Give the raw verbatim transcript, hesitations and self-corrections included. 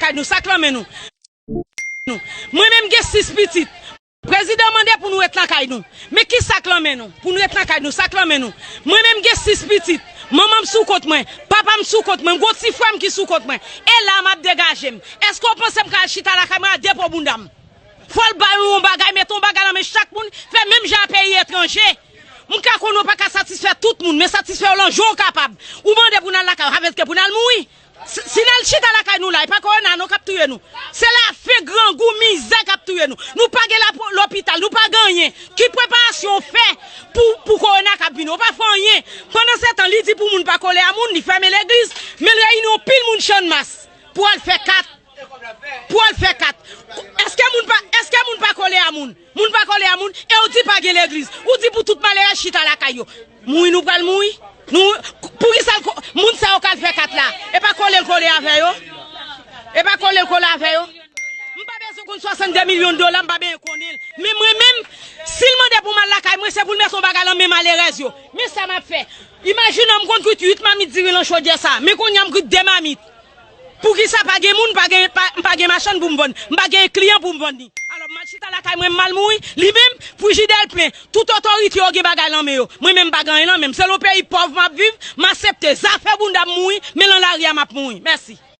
lakay nou, sa k lan men nou? Mwen menm gen sis pitit. Prezidan mande pou nou ret lakay nou. Men ki sa k lan men nou? Pou nou ret lakay nou, sa k lan men nou? Mwen menm gen sis pitit. Manman m sou kont mwen, papa m sou kont mwen, m gon ti frè m ki sou kont mwen. E la m ap degaje m. Èske w panse m ka al chita lakay mwen a de po bounda m? Fò l ba nou yon bagay, mete yon bagay nan men chak moun, fè menm jan a peyi etranje. M ka konnen w pa ka satisfè tout moun, men satisfè yo lan jan w kapab. Ou mande pou n al lakay ou, sa vle di ke pou n al mouri. Si, si n al chita lakay nou la, e pa kowona non k ap touye nou. Se lafen, grangou, mizè k ap touye nou. Nou pa gen lapo-, lopital, nou pa gen anyen. Ki preparasyon w fè pou, pou kowona k ap vini? Ou pa fè anyen. Pandan se tan, li di pou moun pa kole a moun, li fèmen legliz, men l reyini yon pil moun Channmas pou al fè kat. Pou al fè kat. Èske moun pa, èske moun pa kole a moun? Moun pa kole a moun, e w di pa gen legliz. Ou di pou tout malerèz chita lakay yo. Mouri nou pral mouri. Nou, poukisa l ko-, moun sa yo k al fè kat la? E pa kole l kole avè yo? E pa kole l kole avè yo? M pa bezwen konn swasanndde milyon dola, m pa bezwen konnen l. Men mwen menm, si l mande pou m al lakay mwen, se pou l mete yon bagay lan men malerèz yo. Men sa m ap fè. Imajine w, m konn kwit uit mamit diri lan chodyè sa, men kounye a m kwit de mamit. Poukisa pa gen moun, pa gen, pa, m pa gen machann pou m vann, m pa gen kliyan pou m vann li? Alò, m al chita lakay mwen, m al mouri, li menm, frijidè l plen, tout otorite yo gen bagay lan men yo. Mwen menm, m pa gen anyen lan men m. Se lan yon peyi pòv m ap viv, m aksepte. Zafè bounda m mouri, men lan lari a m ap mouri. Mèsi.